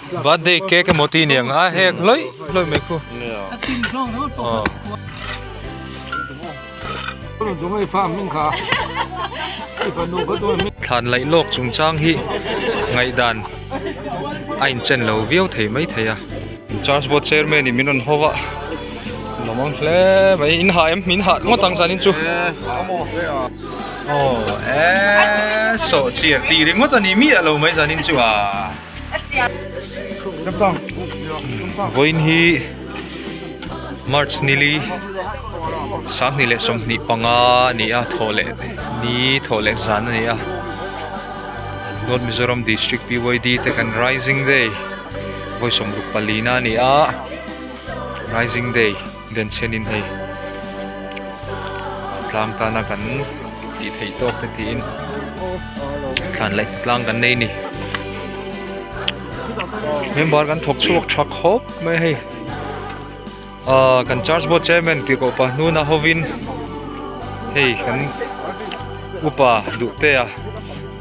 Birthday cake emaw tih niang a hek hlawih hlawih mai khu. Thlan laih lawk chungchang hi ngaihdan a inchen lo viau thei mai thei a. Church board chairman in min rawn ho a lawm ang hle mai in hah em min hah ngawt ang zanin chu aw e sawh chiar tih ringawt a ni miah lo mai zanin chu a vawiin hi March nili sanghnih leh 25 a ni a thawh leh ni thawh leh zan a ni a North Mizoram District PYD te kan Rising Day. Vawi 64 na a ni a Rising Day den chhenin hei tlang tana kan tih theih tawk te tiin thlan leh tlang kan nei ni member kan thawk chhuak tha khawp mai hei ah kan church board chairman tih koh pah hnuna hovin hei kan upa duh te a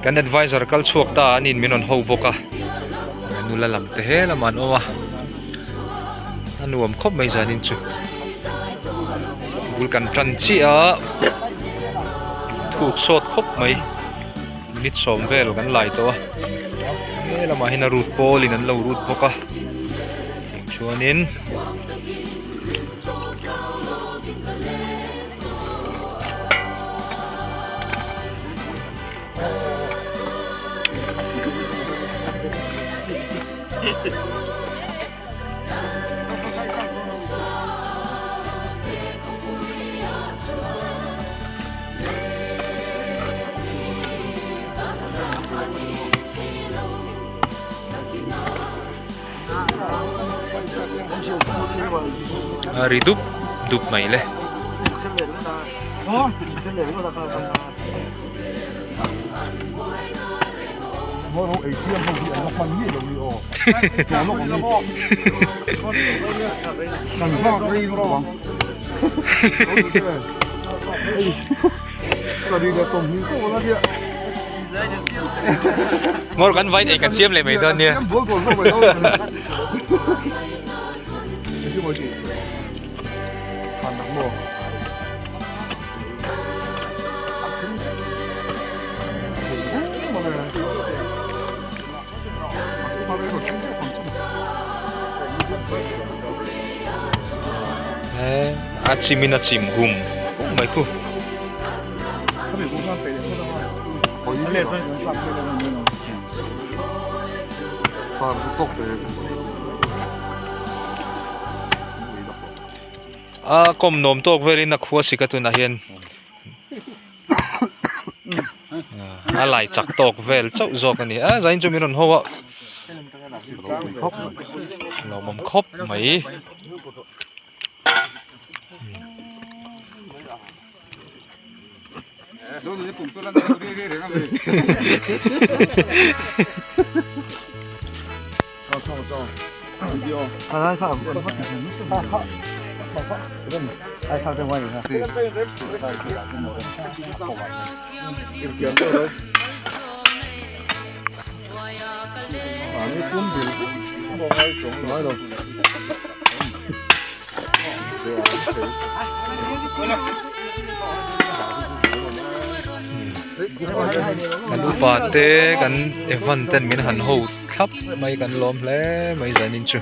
kan advisor kal chhuak ta an in min rawn ho bawk a nula lam te he lamah an awm a a nuam khawp mai zanin chu bul kan tan chiah a thuk sawt khawp mai minute sawm vel kan lai tawh a he lamah hian a rut pawlin an lo rut bawk a. Chuanin A ri dup dup mai le. Ngawr kan vain ei kan siam leh mai dawn nia. A chim in a chim hum hum mai khu. A kawm nuam tawk velin a khua sik a tunah hian a lai chak tawk vel chauh zawk a ni a zain chu min rawn ho a lawmawm khawp mai. Kan upa te kan Evan ten min han ho thlap mai kan lawm hle mai zanin chu.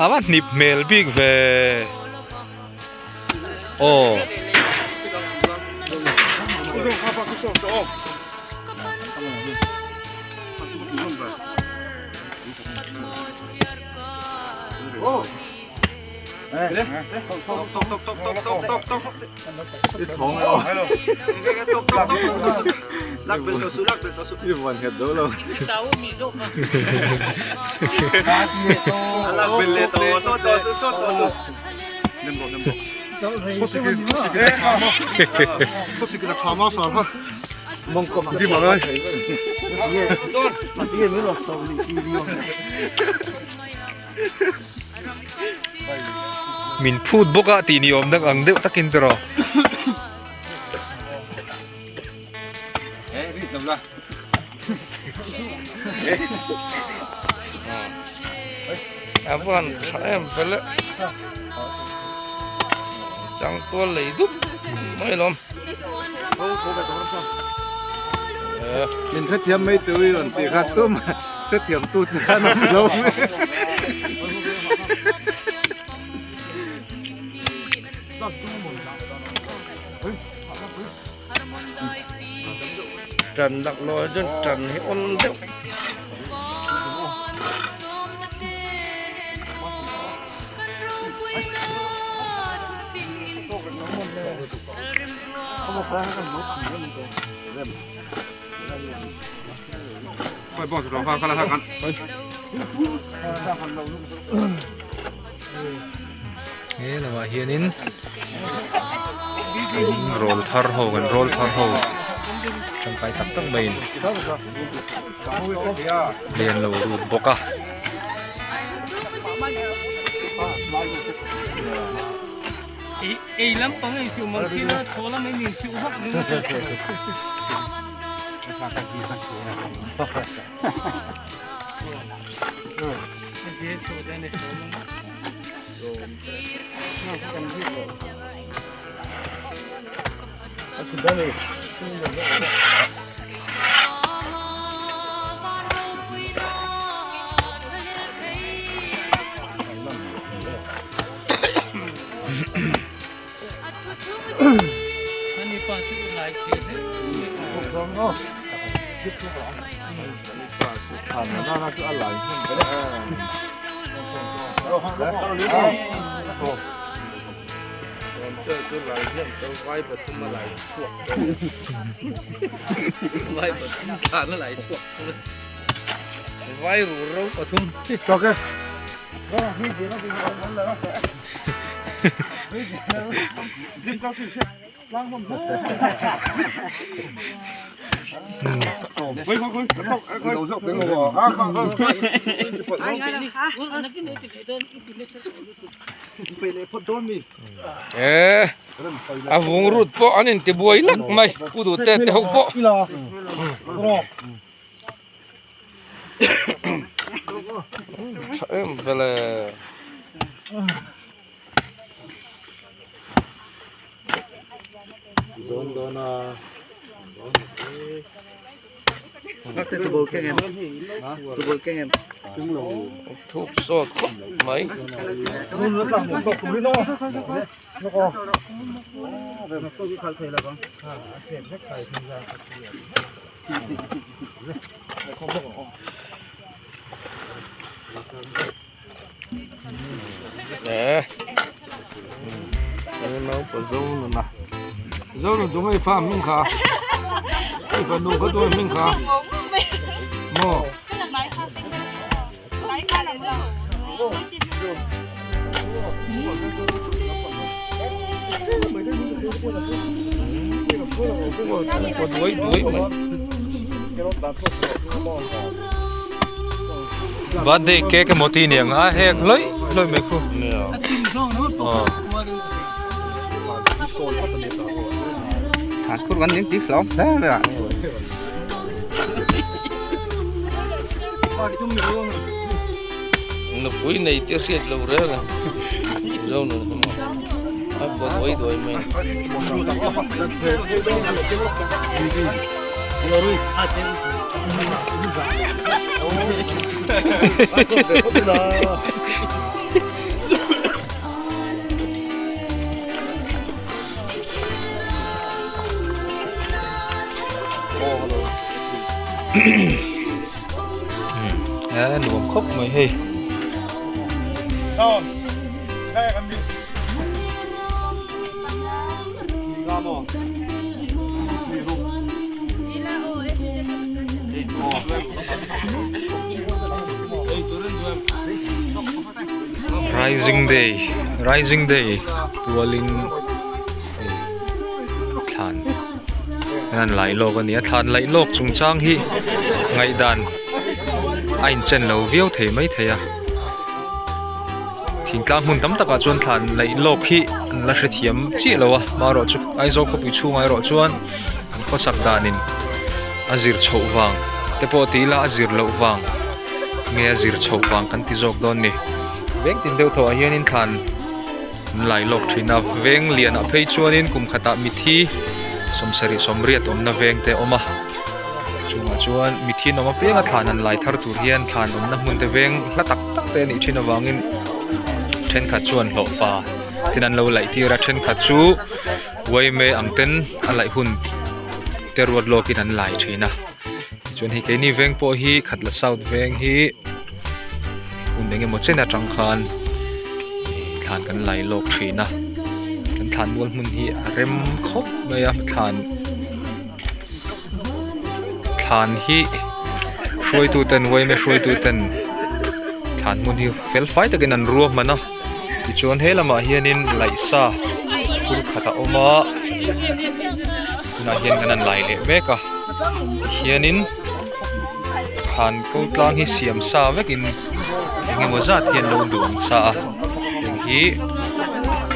A va hnip hmel bik ve aw. Min phut bawk a tih ni awm dang ang deuh takin tiraw. A van tha em vel e changtual lei dup mai alawm. Min hrethiam mai tur i rawn tih kha tum hrethiam tu che khan awm lo mai. Tan laklawh ah chuan tan hi awl deuh. He lamah hianin rawl thar ho kan rawl thar ho tangkai tak tak maiin lian lo rut bawk a. Ei lampang a insiu mang thin a, thaw lam in insiu vak ringawt a. E a vung rut pawh an inti buai lak mai pu duh te te ho pawh. Tha em vele. Thup sawt khawp mai. Nè. Birthday cake emaw tih aniang a hek hlawih hlawih mai khu. Nupui nei te hriat lo reng a zo nun hi maw a baw duai duai mai a nuam khawp mai hei Rising day rising day pualin thlan an laih lawk a ni a thlan laih lawk chungchang hi ngaihdan a inchen lo viau thei mai thei a thingtlang hmun tam takah chuan thlan laih lawk hi an la hrethiam chiah lo a marawh chu Aizawl khawpui chhungah erawh chuan an khawsak danin a zir chhoh vang te pawh ti ila a zir loh vang nge a zir chhoh vang kan ti zawk dawn ni veng tin deuh thawh ah hianin thlan an lai lawk thin a veng lianah phei chuanin kum khatah mithi sawmsarih sawmriat awmna veng te a awm a chungah chuan mithi an awm apianga thlan an lai thar tur hian thlan awmna hmun te veng hla tak tak te a nih thin avangin thenkhat chuan hlawhfa ten an lo laih tir a thenkhat chu uaime ang ten a laih hun te ruat lawkin an lai thin a tichuan hei keini veng pawh hi khatla south veng hi hun eng emaw chen atang khan thlan kan lai lawk thin a kan thlan mual hmun hi a rem khawp mai a thlan thlan hi hruaitu ten uaime hruaitu ten thlan hmun hi fel fai takin an ruahman a. Tichuan he lamah hianin laihsa phur khat a awm a tunah hian kan han lai leh mek a tihianin thlan ko tlang hi siam sa vekin eng emaw zat hi an lo duang sa a heng hi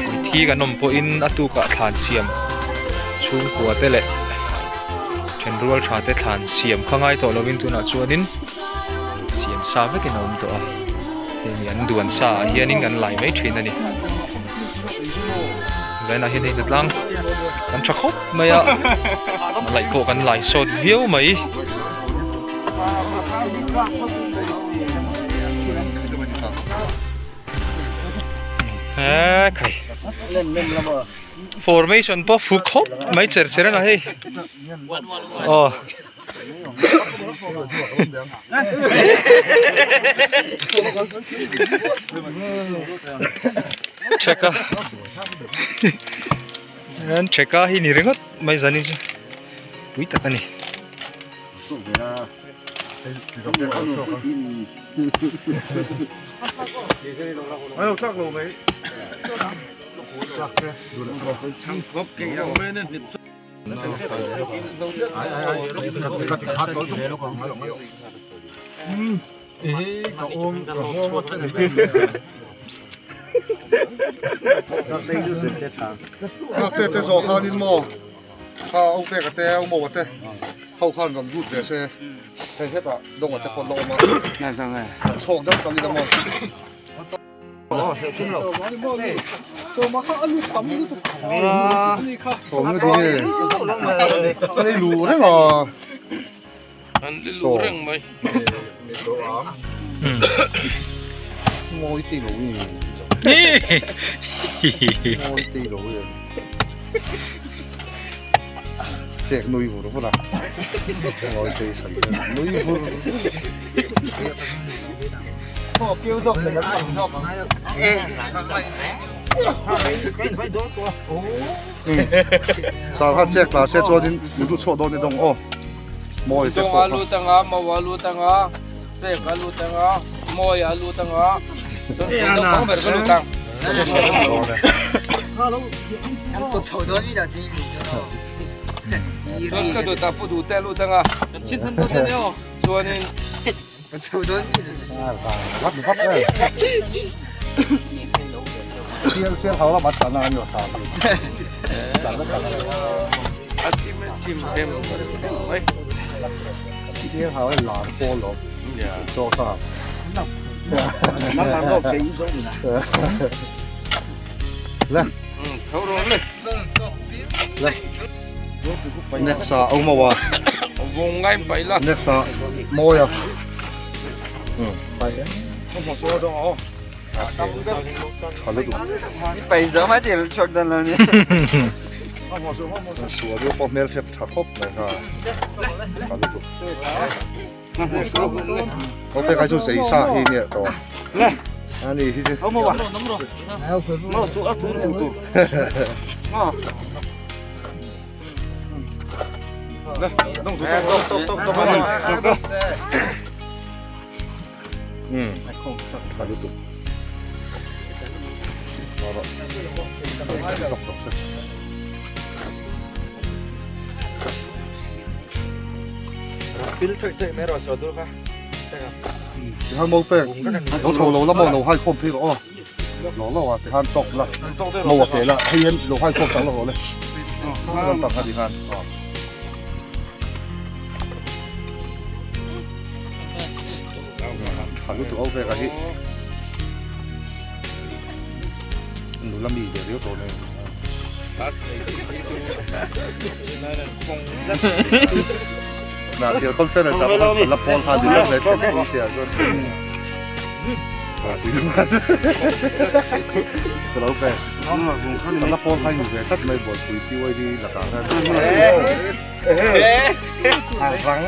mithi kan awm pawhin a tukah thlan siam chhungkua te leh thenrual tha te thlan siam kha ngai tawh lovin tunah chuanin siam sa vekin a awm tawh a hemi an duan sa ah hianin kan lai mai thin a ni zainah hian hei hnatlang kan tha khawp mai a laih pawh kan lai sawt viau mai. He khai formation pawh fu khawp mai cher cher a na hei aw. Cheka an cheka hi ni ringawt mai zan in chu pui tak a ni. Te te zawh khanin maw kha au pek a te au maw a te ho khan rawn lut ve se hei hetah dawng a te pawh la awm a an chhawk deuh tal ila maw. Chek nui vur vur a ngawi te i sawi hian nui vur vur. Sar khan chek tla se chuanin min lut chhuah dawn ni dawng aw mawi te pawh kha. Lut anga mawa lut anga pek a lut anga mawi a lut anga chuan naupang ber ka lut ang. Chuan ka dawtah pu duh te a lut anga chuanin. Sial sial ho lama tlan a ni sa hi. Tlan na tlan. A chim chim hem mai. Sial ho e lar pawl lo. Chaw sa. Nó làm đâu thấy giống gì Le. Tho ro le. Le. Next a ông mawa. Vung ngai pai la. Next a mawi a. Pai e. Tha lutuk. Pai zo mai ti chok dan lo ni. Sual deuh pawh hmel hriat tha khawp mai kha. Tha lutuk. Ho te khai chu zei sa hi nia tawh. A ni hi chu. Um tha lutuk. Tikhan mo pek lo chho lo la maw lo hai khawm phei rawh aw lo lo a tikhan tawk la mo a pe la hei hian lo hai khawm sak la rawh le lampang kha tikhan aw. Tha lutuk au vek a hi nula mi ve riau tawh nei. Na thil conference ah pawh la pawl kha ni tak le thlen pui te ah chuan ka lo ve la pawl kha in ve tlat mai buaipui PYD lakah khan a rang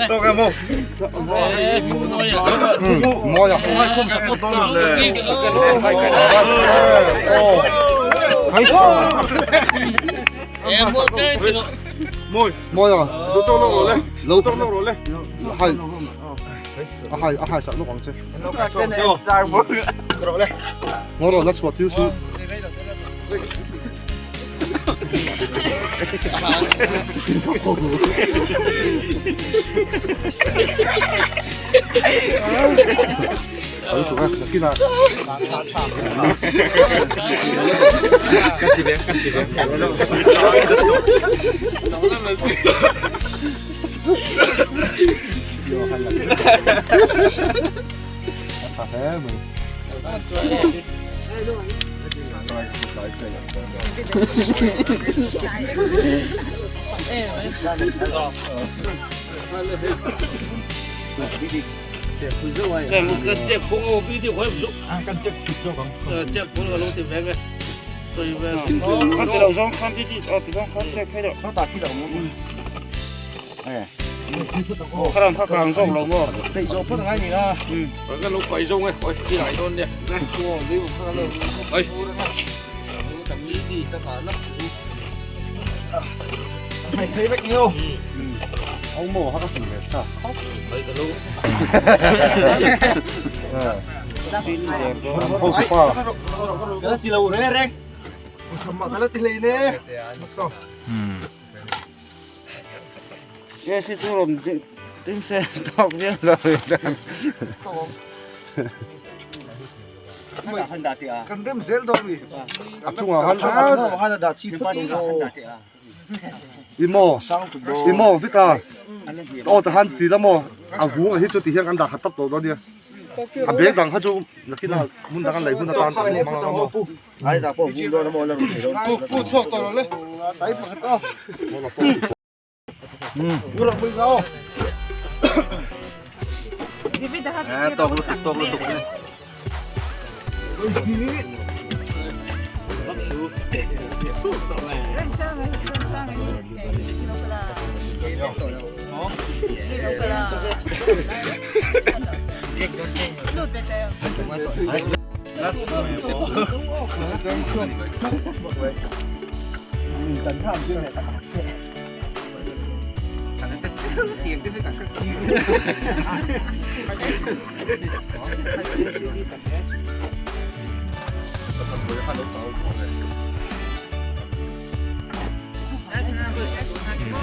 Tawk em aw? Mawi a. Mawi a. Lo hai a hai a hai sak lawk ang che. Ngaw rawh la chhuah tir chu. Kal tuk a nakinah. A tha hle mai. A chungah khan i maw i maw vek a aw ta khan ti la maw a vung ah hi chu ti hian kan dah khat tawp tawh dawn nia a bag dang kha chu nakinah hmun dang an lei hun atan kan hmang ang a maw.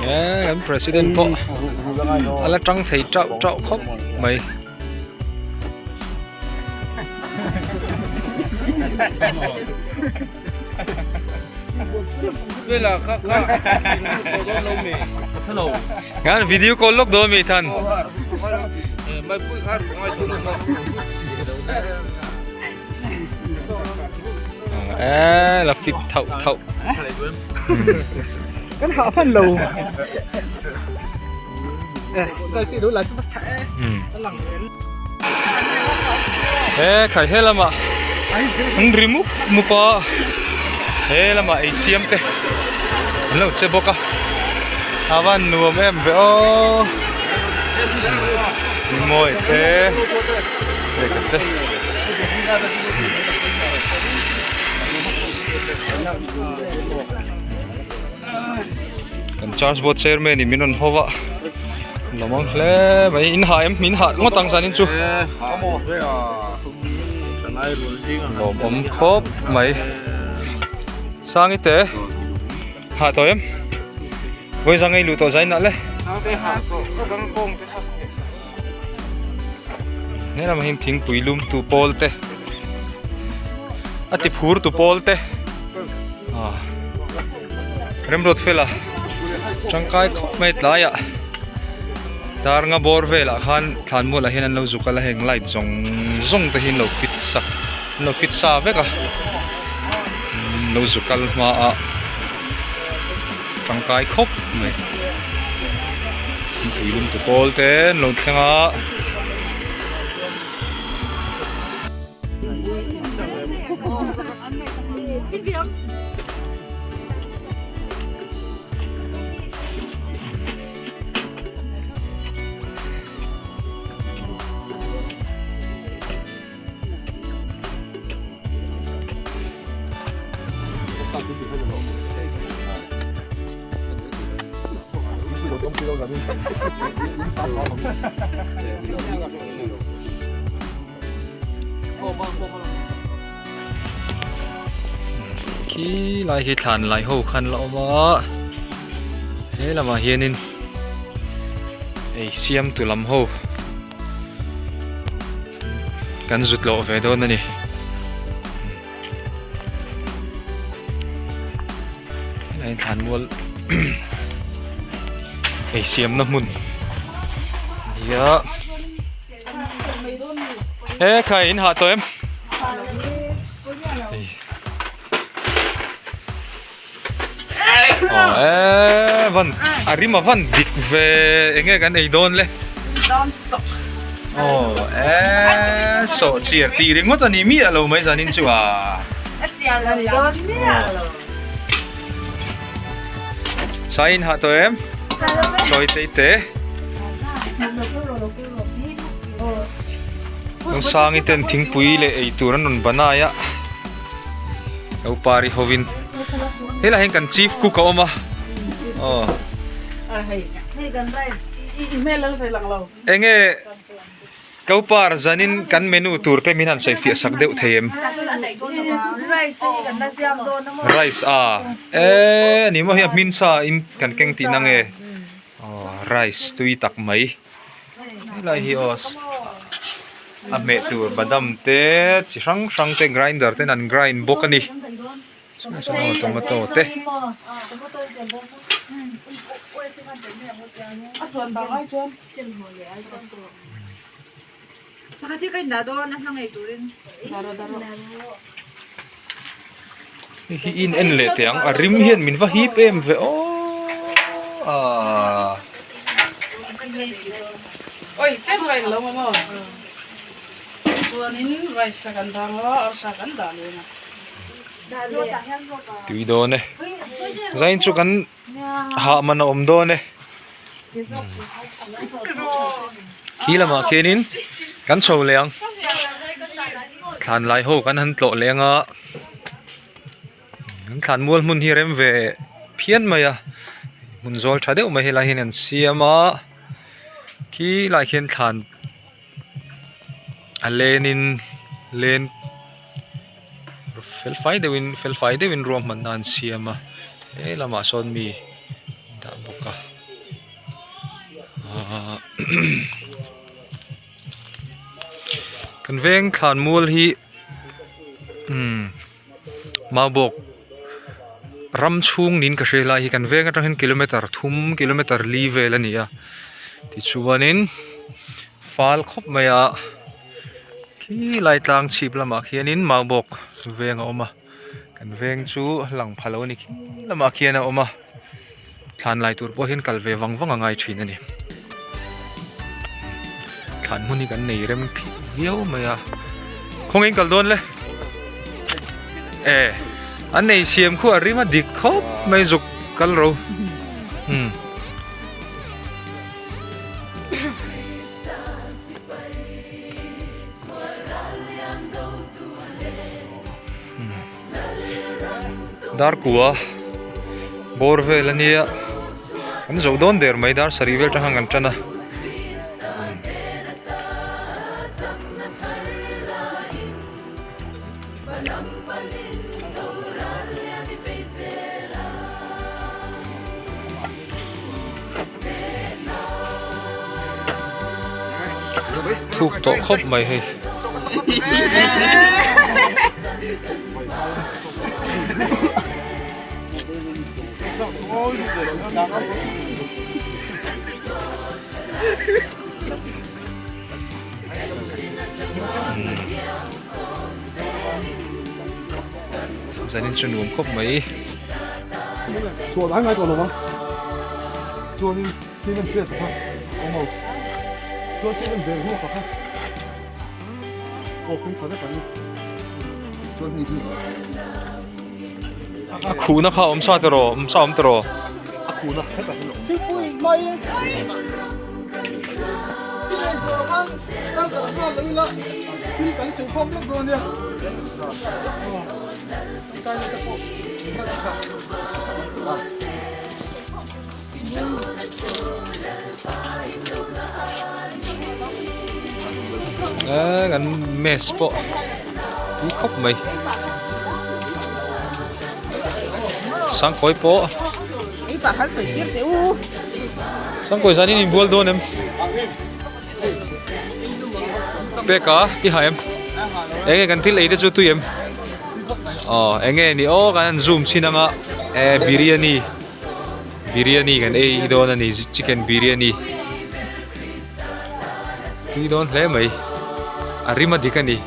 He kan president pawh a la tang thei tauh tauh khawp mai. Ngan video call lok do mi than. Eh la fit thau thau. Kan hạ phân lầu. Đây chị đối lại chúng ta. He khai he lama an ri mup mup a he lama ei siam te an lo che bawk a a van nuam em ve aw mawi te leh ka te. Kan church board chairman in min rawn haw a lo mang hle mai in hah em min hah ngawt ang zanin chu lawmawm khawp mai sangi te hah tawh em vawi zang ei luh tawh zain ah le helam ah hian thingpui lum tu pawl te a ti phur tu pawl te ah remruat fela tangkai khawp mai tlaiah dar nga bawr velah khan thlan mualah hian an lo zuk a la heng light zawng zawng te hi an lo fit sa an lo fit sa vek a lo zu kal hmaah. Tangkai khawp mai thingpui lum tu pawl te an lo thleng a. Khi lai hi thlan lai ho khan la awm a he lamah hianin ei siam tu lam ho. Kan zut loh ve dawn a ni. Hei thlanmual ei siamna hmun nia. He khai in hah tawh em? Aw van a rim a van dik ve enge kan ei dawn le aw e sawh chiar tih ringawt a ni miah lo mai zanin chu a sai in hah tawh em sawi tei te Lungsangi ten thingpui leh ei tur an rawn banai a. Lo pari hovin helai hian kan chief cook a awm a aw enge ko par zanin kan menu tur te min han sawi fiah sak deuh thei em rice a e ani maw hei a hmin sa in kan keng tihna nge aw rice tui tak mai. Helai hi aw a hmeh tur badam te chi hrang hrang te grinder ten an grind bawk a ni aw tomato te. Hei hi in en leh teh ang a rim hian min va hip em ve aw aaa. Tui dawn e zain chu kan hah man a awm dawn e khi lamah khianin kan chho leh ang thlan lai ho kan han tlawh leh anga an thlan mual hmun hi rem ve phian mai a hmun zawl tha deuh mai helai hian an siam a khi lai khian thlan a lenin len fel fai deuhin fel fai deuhin ruahmanna an siam a he lamah sawn mi dah bawk a. Ahh kan veng thlan mual hi umm Maubawk ram chhung niin ka hre lai hi kan veng atang hian kilometer thum kilometer li vel a ni a tichuanin fal khawp mai a khi lai tlang chhip lamah khianin Maubawk veng a awm a kan veng chu lang pha lo a ni khi lamah khian a awm a thlan lai tur pawh hian kal ve vang vang a ngai thin a ni thlan hmun hi kan nei rem phih viau mai a khawnge in kal dawn le e an nei siam khu a rim a dik khawp mai zuk kal ro umm. Dar kua bawr vel a nia kan zo dawn der mai dar sarih vel atang khan kan tan a. Thuk tawh khawp mai hei. Zanin chu nuam khawp mai. Chuan ai ngai tawh lo ang. Chuanin cement pek kha awm lo. Chuan cement bel ruak kha aw phei tha vek ang. Chuan hei hi A khuhna kha awm sa tiraw awm sa awm tiraw. A khuhna hetah hian a awm. Eee kan mess pawh tui khawp mai sangkawi pawh sangkawi zanin inbual dawn em peka i ha em enge kan thil ei te chu tui em aw enge ni aw kan han zoom chhin anga eh biryani biryani kan ei dawn a ni chicken biryani tui dawn hle mai a rim a dik a ni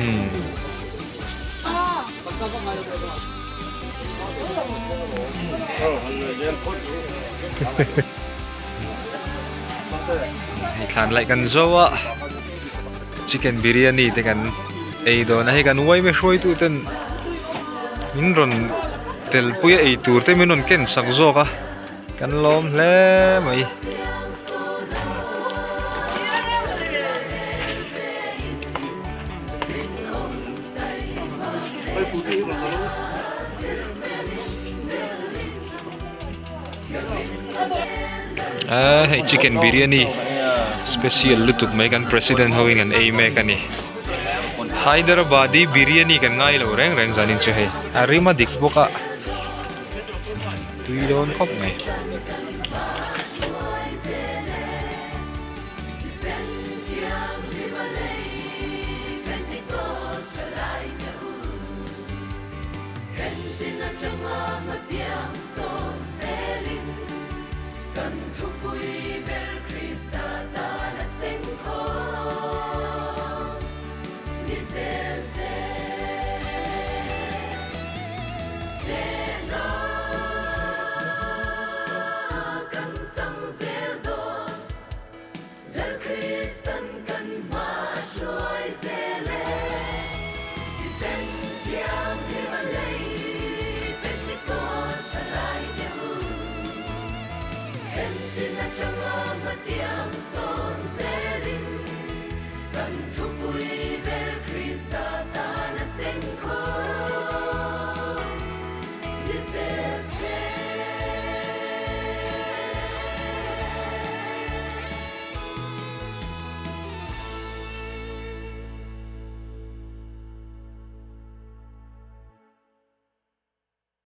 umm. Hei thlan laih kan zo a chicken biryani te kan ei dawn a hei kan uaime hruaitu ten min rawn tel pui a ei tur te min rawn ken sak zawk a kan lawm hle mai. Ah hei chicken biryani special lutuk mai kan president ho in an ei mek a ni Hyderabadi biryani kan ngai lo reng reng zanin chu hei a rim a dik bawk a tui dawn khawp mai.